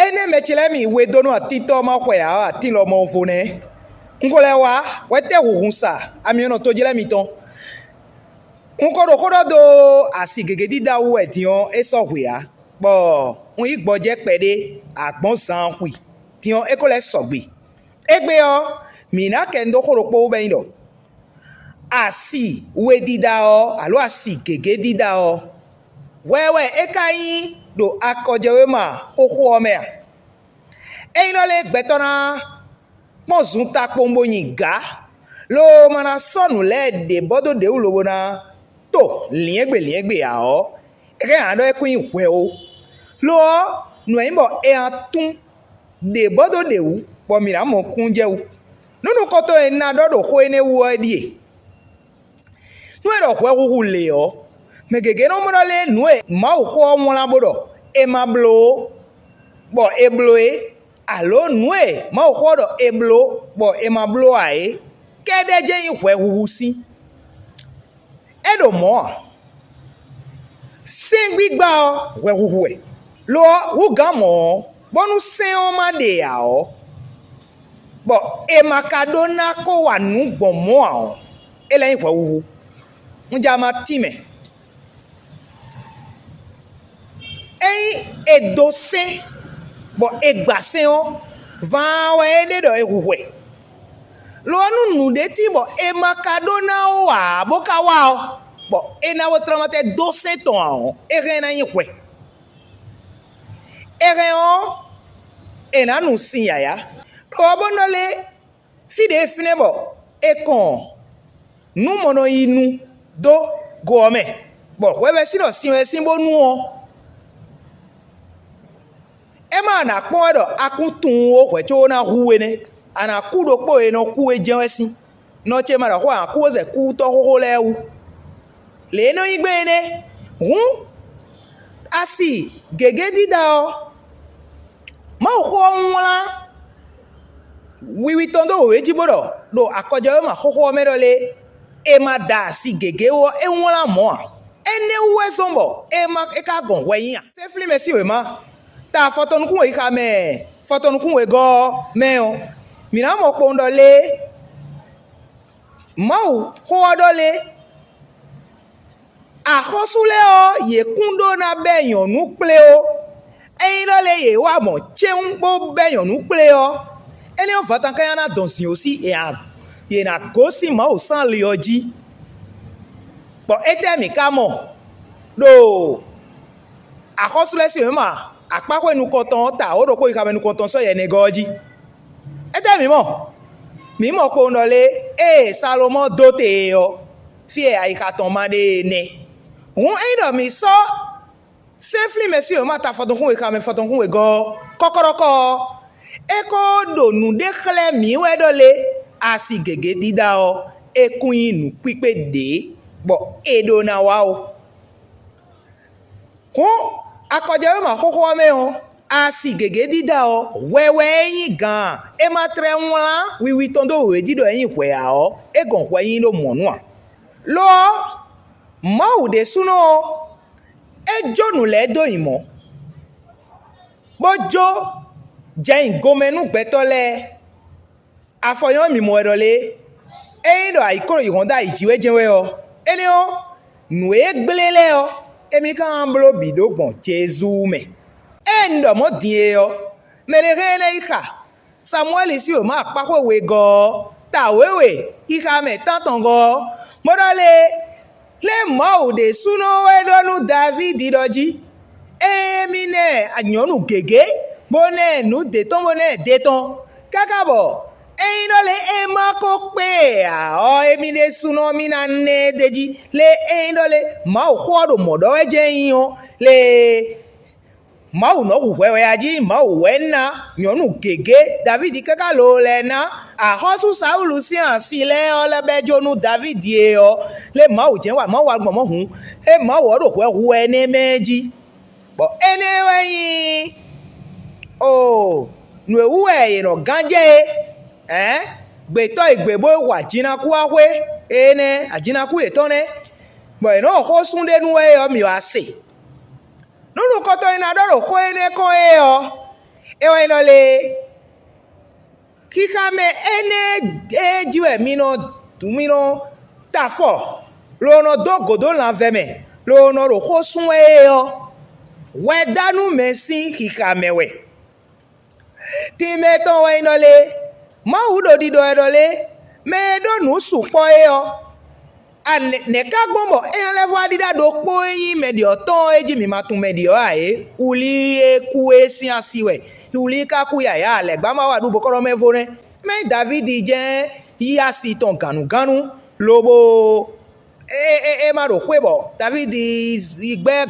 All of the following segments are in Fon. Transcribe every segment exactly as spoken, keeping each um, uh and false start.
Énɛ́ mɛ ce lɛ́ɛ mi we dó nú atítɔ́ ma xwɛ ǎ, atín lɔ mɔ vo nɛ́. Un ko lɛ́ wá hwɛtɛ́ hunhun sa amyɔnɔ tojlɛ́ mitɔn. Un ko ɖo xó ɖɔ dó asi gěgé dídá wú wɛ din ɔ́, é sɔ́ hwe ǎ, bɔ un yí gbɔjɛ́ kpɛɖé agbɔ̌n zaan xwi. Din ɔ́, é ko lɛ́ sɔgbe. Égbé ɔ́, mǐ ná kɛ nu dó xó ɖokpó wú bɔ é nyí ɖɔ: asi we dídá ɔ́, alo asi gěgé dídá ɔ́, hwɛ wɛ é ka nyí ɖo akɔjɛwéma xóxó ɔ́ mɛ a? Ényí nɔ lɛ́ gbɛtɔ́ ná kpɔ́n zunta kpowun bó nyi gǎ, lo ma ná sɔ́ nǔ lɛ́ɛ ɖě bɔ dó ɖě wú lobo ná to lǐɛ́ngbé lǐɛ́ngbé ǎ ɔ́, é hɛn ǎ ɖɔ é kún nyí hwɛ ó. Lo ɔ́, nǔ e nyí bɔ è nǎ tún ɖě bɔ dó ɖě wú, bɔ mǐ ná mɔ kún jɛ wú. Nǔ nukɔntɔn e un ná ɖɔ ɖo xó énɛ́ wú ɔ́ ɖíe: nú è ɖɔ hwɛhuhu lě ɔ́, mɛ gěgé nɔ mɔ ɖɔ lé nǔ e Mawuxó ɔ́ wlán bó ɖɔ è ma bló ó, bɔ è bló é, alǒ nǔ e Mawuxó ɔ́ ɖɔ è bló, bɔ è ma bló ǎ é, kɛ́ɖɛ́ jɛ́n nyí hwɛhuhu sín. É ɖo mɔ̌ ǎ. Sɛ́n gbígbá ɔ́, hwɛhuhu wɛ; lo ɔ́, hú gǎn mɔ̌ ɔ́, bónú sɛ́n ɔ́ ma ɖe ǎ ɔ́, bɔ è ma ka ɖó ná kó wa nǔ gbɔn mɔ̌ ǎ ɔ́, é lɛ́ nyí hwɛhuhu. Un ja ma tínmɛ. Ényí è dó sɛ́n, bɔ è gba sɛ́n ɔ́, vaan wɛ é ɖe ɖɔ è hu hwɛ. Lo ɔ́, nú nǔɖé tín bɔ è ma ka ɖó ná ó ǎ bó ka wá ɔ́, bɔ é ná bó tlɔ́ ma tɛ́ dó sɛ́n tɔn ǎ ɔ́, é hɛn ná nyí hwɛ. È hɛn ɔ́, è nǎ nu sin yǎyá. Lo ɔ́, bó nɔ lé fí ɖě fínɛ́ bɔ è kɔn nǔ mɔ nɔ yi nu dó go ɔ́ mɛ, bɔ hwɛvɛ́ sín ɖɔ sin wɛ sín bónú ɔ́, é má nǎ kpɔ́n wɛ ɖɔ a kún tunwun ó hwɛ̌ có ná hu we nɛ́; a nǎ kú ɖokpó e è nɔ kú é jɛ́n wɛ sín. Nɔ ce ma ɖɔ xó ǎ, kú bó zɛ kútɔ́ xóxó lɛ́ɛ wú. Lě e é nɔ nyí gbɛn é nɛ́. Hǔn, asi gěgé dídá ɔ́, Mawuxó ɔ́ wlán wiwi tɔn dó wěwé jí bó ɖɔ ɖo akɔjɔwéma xóxó ɔ́ mɛ ɖɔ lé: è ma da asi gěgé ó ɔ́, é wlán mɔ̌ ǎ. Énɛ́ wú wɛ zɔ́n bɔ é ma é ka gɔn hwɛ nyi a? Sɛ́nflín mɛ sín wěma, ta afɔtɔn nukún wěxa mɛ, afɔtɔn nukún wegɔ́ ɔ́ mɛ ɔ́, mǐ ná mɔ kpowun ɖɔ lé: Mawu xó ɔ́ ɖɔ lé: Axɔ́sú lɛ́ɛ ɔ́, yě kún ɖó ná bɛ́ nyɔ̌nu kplé ó. Ényí ɖɔ lé yě wá mɔ̌ céwún bó bɛ́ nyɔ̌nu kplé ɔ́, énɛ́ ɔ́, vatan ká nya ná dɔn zǐn ó sí, yě ná gosín Mawu sín ali ɔ́ jí. Bɔ étɛ́ mǐ ka mɔ ɖo axɔ́sú lɛ́ɛ sín wěma akpáxwé nukɔntɔn ɔ́ ta wǒ ɖokpó yi xamɛ nukɔntɔn sɔ́ yɛnɛgɔ́ ɔ́ jí? Étɛ́ mǐ mɔ? Mǐ mɔ kpowun ɖɔ lé: ée Salomɔ́ɔ dó te é ɔ́, fí e ayixa tɔn ma ɖe é nɛ́. Hǔn ényí ɖɔ mǐ sɔ́ sɛ́nflín mɛ sín wěma ta fɔtɔn kún wěxa mɛ fɔtɔn kún wegɔ́ ɔ́, kɔ́kɔ́ɖɔkɔ́ ɔ́, é ko ɖo nǔɖé xlɛ́ mǐ wɛ ɖɔ lé: asi gěgé dídá ɔ́, é kún nyí nǔkpíkpé ɖě bɔ è ɖó ná wa ó. Hǔn, akɔjɛwéma xóxó ɔ́ mɛ ɔ́, asi gěgé dídá ɔ́, hwɛ wɛ é nyí gǎn; é ma tlɛ wlán wiwi tɔn dó wěwé jí ɖɔ é nyí hwɛ ǎ ɔ́, é gɔn hwɛ nyí ɖó mɔ̌ nu ǎ. Lo ɔ́, Mawu ɖésúnɔ ɔ́, é jó nǔ lɛ́ɛ dó nyi mɔ̌, bó jó jɛ nyi gomɛ nú gbɛtɔ́ lɛ́ɛ. Afɔ nyɔ́ mì mɔ wɛ ɖɔ lé? Ényí ɖɔ ayǐ klo yi hɔn dó ayǐ jí wɛ jɛ́n wɛ ɔ́, énɛ́ ɔ́, nǔ e gblé lɛ́ɛ ɔ́, émí ka ná bló bǐ ɖó gbɔn Jezu mɛ. Ée un ɖɔ mɔ̌ din e ɔ́, mɛ ɖé hɛn énɛ́ yi xa Samuwɛ́li sín wěma akpáxwé wegɔ́ ɔ́, ta wěwe xixa mɛ tántɔngɔ́ ɔ́, bó ɖɔ lé: Lé Mawu ɖésúnɔ wɛ ɖɔ nú Davídi ɖɔ jí: Ée mì ná ɛ nyɔ̌nu gěgé, bó ná ɛ nǔ d'é tɔn, bó ná ɛ d'é tɔn, káká bɔ ényí ɖɔ lé é ma ko kpé ɛ ǎ ɔ́, émí ɖésúnɔ mì ná ná ɛ d'é jí. Lé ényí ɖɔ lé Mawuxó ɔ́ ɖo mɔ̌ ɖɔ wɛ jɛ́n é nyí ɔ́, lé Mawu nɔ́ hu hwɛ wɛ a jí? Mawu wɛ ná nyɔ̌nu gěgé Davídi káká loo lɛ́ɛ ná axɔ́sú Sawúlu sín asi lɛ́ɛ ɔ́ lɛ́ bɛ́ jó nú Davídi é ɔ́, lé Mawu jɛ́n wa Mawu wá gbɔn mɔ̌ hǔn, é Mawu ɔ́ ɖo hwɛ hu wɛ énɛ́ mɛ jí. Bɔ énɛ́ wɛ nyí oo nǔ e wú wɛ yě nɔ gán jɛ é, ɛ̌, gbětɔ́ e gbě bó hu ajinakú wá xwé énɛ́, ajinakú yětɔn nɛ́, bɔ yě nɔ xó sú ɖé nú wɛ é ɔ́, mǐ wá se. Nǔ nukɔntɔn e ná ɖɔ ɖo xó énɛ́ kɔn é ɔ́, É wɛ nyí ɖɔ lé, xixa mɛ énɛ́ e jí wɛ mi nɔ mi nɔ ta afɔ, lo nɔ dó gǒ dó lanvɛ mɛ, lo nɔ ɖo xó sú wɛ é ɔ́, hwɛdánú mɛ sín xixa mɛ wɛ. Tínmɛ tɔn wɛ nyí ɖɔ lé, Mawu ɖo ɖiɖɔ wɛ ɖɔ lé, mɛ e ɖó nǔ sukpɔ́ é ɔ́, a nɛ̌ ka gbɔn bɔ é ná lɛ́ vɔ́ aɖíɖá ɖokpó e nyí mɛ ɖyɔ̌tɔn ɔ́ e jí mi ma tunwun mɛ ɖyɔ̌ ǎ é? Wlí e kú é sín asi wɛ, wlí ka kú yǎyá lɛ̌gbá ma wa ɖu bokɔ́ɖɔmɛ vo nɛ́. Mɛ Davídi jɛ́n yí asi tɔn gǎnnugánnu, lobo é é é ma ɖo xwé bɔ Davídi yi gbɛ́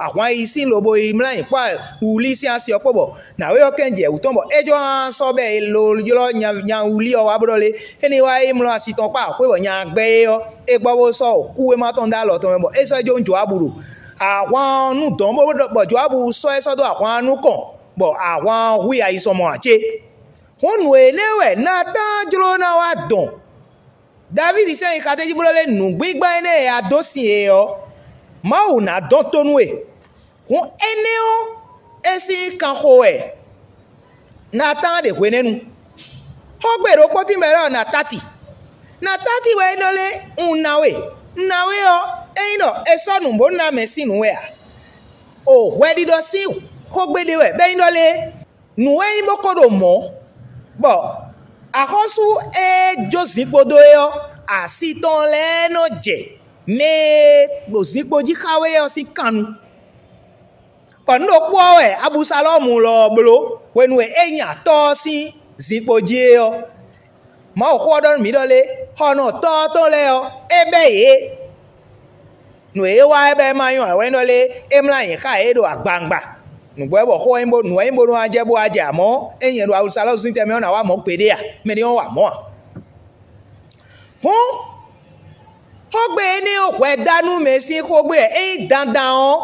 ahwan yi sín lobo yi mlá nyi kpɔ́ wlí sín asi ɔ́ kpó bɔ nǎwe ɔ́ kɛn jɛ wǔ tɔn bɔ é jɔ hán sɔ́ bɛ́ è lo ylɔ́ nya wlí ɔ́ wá bó ɖɔ lé, énɛ́ wá yi mlɔ́ asi tɔn kpá xwé bɔ nya gbɛ́ é ɔ́, é gbɔ bó sɔ́ kúwéma tɔn dó alɔ tɔn mɛ bɔ é sɔ́ é jó nú Joábu ɖo ahwan ɔ́ nú dɔ̌n bó bɔ Joábu sɔ́ ɛ sɔ́ dó ahwan ɔ́ nukɔn, bɔ ahwan ɔ́ hu i ayi sɔmɔ ǎ cé? Hǔn nǔ énɛ́ wɛ Natáan jló ná wá dɔn. Davídi sɛ́n nyi xatéjí bó ɖɔ lé nǔgbígbá énɛ́ e a dó sin e ɔ́, Mawu ná dɔn tó nú we. Hǔn énɛ́ ɔ́, é sín kanxo wɛ Natáan ɖe hwenɛ́nu. Xógbe ɖokpó tínmɛ lɛ́ɛ ɔ́, Natáti. Natáti wɛ é ɖɔ lé un ná we. Un ná we ɔ́, é nyí ɖɔ è sɔ́ nǔ bó ná mɛ sín nǔ wɛ ǎ. O hwɛɖiɖɔ sín xógbe ɖé wɛ bɔ é nyí ɖɔ lé nǔ e nyí bó ko ɖo mɔ̌, bɔ axɔ́sú e jó zinkpo dó é ɔ́, asi tɔn lɛ́ɛ nɔ jɛ mɛ e ɖo zinkpo jí xá we ɔ́ sín kan nu. Bɔ nǔ ɖokpó ɔ́ wɛ Ablusalɔ́mu lɔ ɔ́ bló hwenu e é nyi atɔ́ ɔ́ sín zinkpo jí é ɔ́. Mawuxó ɔ́ ɖɔ nú mǐ ɖɔ lé, xɔnɔtɔ́ ɔ́ tɔn lɛ́ɛ ɔ́, é bɛ́ yě. Nǔ e wa wɛ bɔ é ma nyɔ́ ǎ wɛ nyí ɖɔ lé, é mlá nyǐ xá yě ɖo agbawungba. Nǔgbó wɛ bɔ xó ɔ́ nyí bó nǔ wɛ nyí bó nɔ́ wá jɛ bó wá jɛ amɔ̌, ényí è ɖo Ablusalɔ́mu sín tɛnmɛ ɔ́ ná wá mɔ̌ gbeɖé a? Mɛ ní ɔ́ wa mɔ̌ a? Hǔn, xógbe énɛ́ ɔ́ hwɛdánú mɛ sín xógbe wɛ é nyí dandan ɔ́,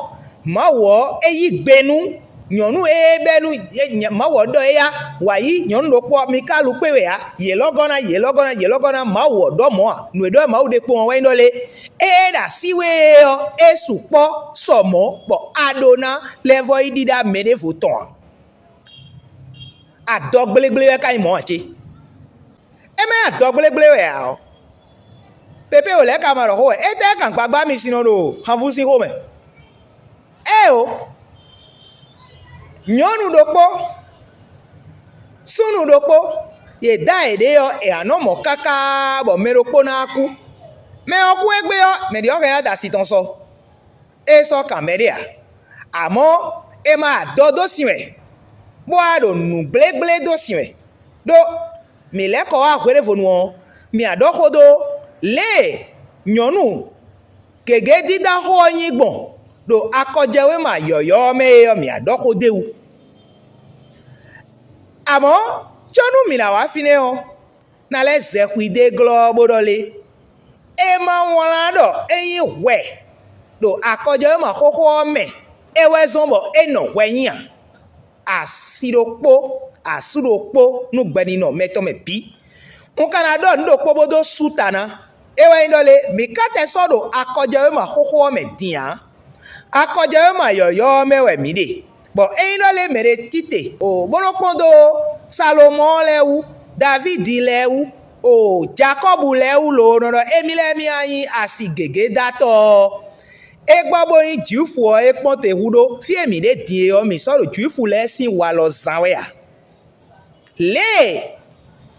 Mawu ɔ́, é yí gbe nú nyɔ̌nu e bɛ́ nú Mawu ɔ́ ɖɔ éyá, wǎ yí nyɔ̌nu ɖokpó ɔ́, Mikálu kpé wɛ ǎ, yě lɔ́ gɔ́ ná, yě lɔ́ gɔ́ ná, yě lɔ́ gɔ́ ná, Mawu ɔ́ ɖɔ mɔ̌ ǎ. Nǔ e ɖɔ wɛ Mawu ɖe kpɔ́n ɔ́ wɛ nyí ɖɔ lé, é e ɖo así we ɔ́, é sukpɔ́ sɔ mɔ̌ bɔ a ɖó ná lɛ́ vɔ́ yi ɖíɖá mɛ ɖěvo tɔn ǎ. Adɔgblégbléwɛ ka nyí mɔ̌ ǎ cé? É mɛ adɔgblégbléwɛ ǎ ɔ́, pépéwǒ lɛ́ɛ ka ma ɖɔ xó wɛ. Étɛ́ kan gbagbá mi sin nɔ ɖo hanvú sín xó mɛ? Éeǒ, nyɔ̌nu ɖokpó, súnnu ɖokpó, yě dá yěɖée ɔ́, è wǎ nɔ mɔ káká bɔ mɛ ɖokpó ná wá kú. Mɛ ɔ́ kú égbé ɔ́, mɛ ɖě ɔ́ hɛn ná da asi tɔn sɔ. É sɔ́ kan mɛɖé ǎ, amɔ̌ è ma adɔ dó sin wɛ, bó wá ɖo nǔgblégblédó sin wɛ. Đó mǐ lɛ́ kɔ wá hweɖévonu ɔ́, mǐ a ɖɔ xó dó lě e nyɔ̌nu gěgé dídá xó ɔ́ nyí gbɔn ɖo akɔjɛwéma yɔ̌yɔ́ ɔ́ mɛ é ɔ́, mǐ a ɖɔ xó d'é wú. Amɔ̌, có nú mǐ ná wá fínɛ́ ɔ́, ná lɛ́ zɛ xwidó glɔ́ ɔ́ bó ɖɔ lé? É ma wlán ɖɔ é nyí hwɛ ɖo akɔjɔwéma xóxó ɔ́ mɛ é wɛ zɔ́n bɔ é nɔ hwɛ nyi a? Asi ɖokpó, asú ɖokpó nú gbɛninɔ mɛtɔn mɛ bǐ. Un ka ná ɖɔ nǔ ɖokpó bó dó sú ta ná. É wɛ nyí ɖɔ lé, mǐ ka tɛ sɔ́ ɖo akɔjɔwéma xóxó ɔ́ mɛ din ǎ. Akɔjɛwéma yɔ̌yɔ́ ɔ́ mɛ wɛ mǐ ɖe, bɔ ényí ɖɔ lé mɛɖé tite o bó nɔ́ kpɔ́n dó Salomɔ́ɔ lɛ́ɛ wú, Davídi lɛ́ɛ wú, o Jakɔ́bu lɛ́ɛ wú loo nɔ ɖɔ émí lɛ́ɛ mì wá nyí asi gěgé dó atɔ ɔ́, é gbɔ bó nyí Jwifu ɔ́ é kpɔ́n te hú ɖó fí e mǐ ɖe din e ɔ́, mǐ sɔ́ ɖo Jwifu lɛ́ɛ sín walɔ zán wɛ a? Lě e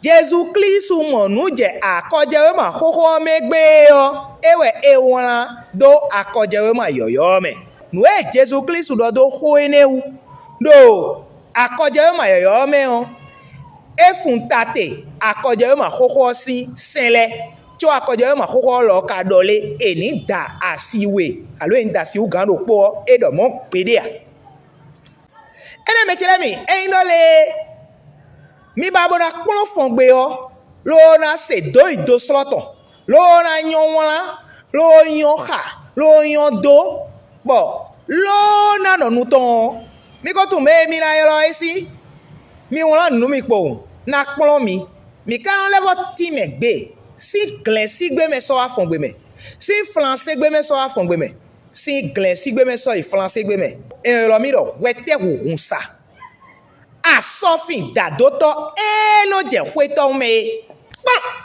Jezu Klísu mɔ nǔ jɛ akɔjɛwéma xóxó ɔ́ mɛ gbé é ɔ́, é wɛ è wlán dó akɔjɛwéma yɔ̌yɔ́ ɔ́ mɛ. Nǔ e Jezu Klísu ɖɔ dó xó énɛ́ wú ɖo akɔjɛwéma yɔ̌yɔ́ ɔ́ mɛ ɔ́, é fun ta te akɔjɛwéma xóxó ɔ́ sín sɛn lɛ́ɛ, có akɔjɛwéma xóxó ɔ́ lɔ ka ɖɔ lé, è nǐ da asi we, alo è nǐ da asi wú gǎn ɖokpó ɔ́, é ɖɔ mɔ̌ gbeɖé ǎ. Énɛ́ mɛ ce lɛ́ɛ mi, ényí ɖɔ lé mi ba bó ná kplɔ́n fɔngbe ɔ́, ló ná se dǒ yi do slɔ́ tɔn, ló ná nyɔ́ wlán, ló nyɔ́ xa, ló nyɔ́ dó, bɔ ló ná nɔ nu tɔn ɔ́, mi ko tunwun mɛ e mi ná ylɔ́ é sí. Mi wlán nǔ nú mi kpowun, ná kplɔ́n mi. Mi ka nɔ lɛ́ vɔ́ tín mɛ gbe sín glɛ̌nsígbé mɛ sɔ́ wá fɔngbe mɛ, sín flanségbé mɛ sɔ́ wá fɔngbe mɛ, sín glɛ̌nsígbé mɛ sɔ́ yi flanségbé mɛ. È ylɔ́ mì ɖɔ hwɛtɛ́hunhun sa. asɔ́fin dǎdótɔ́ e nɔ jɛ xwé tɔn mɛ é. Kpɔ́n!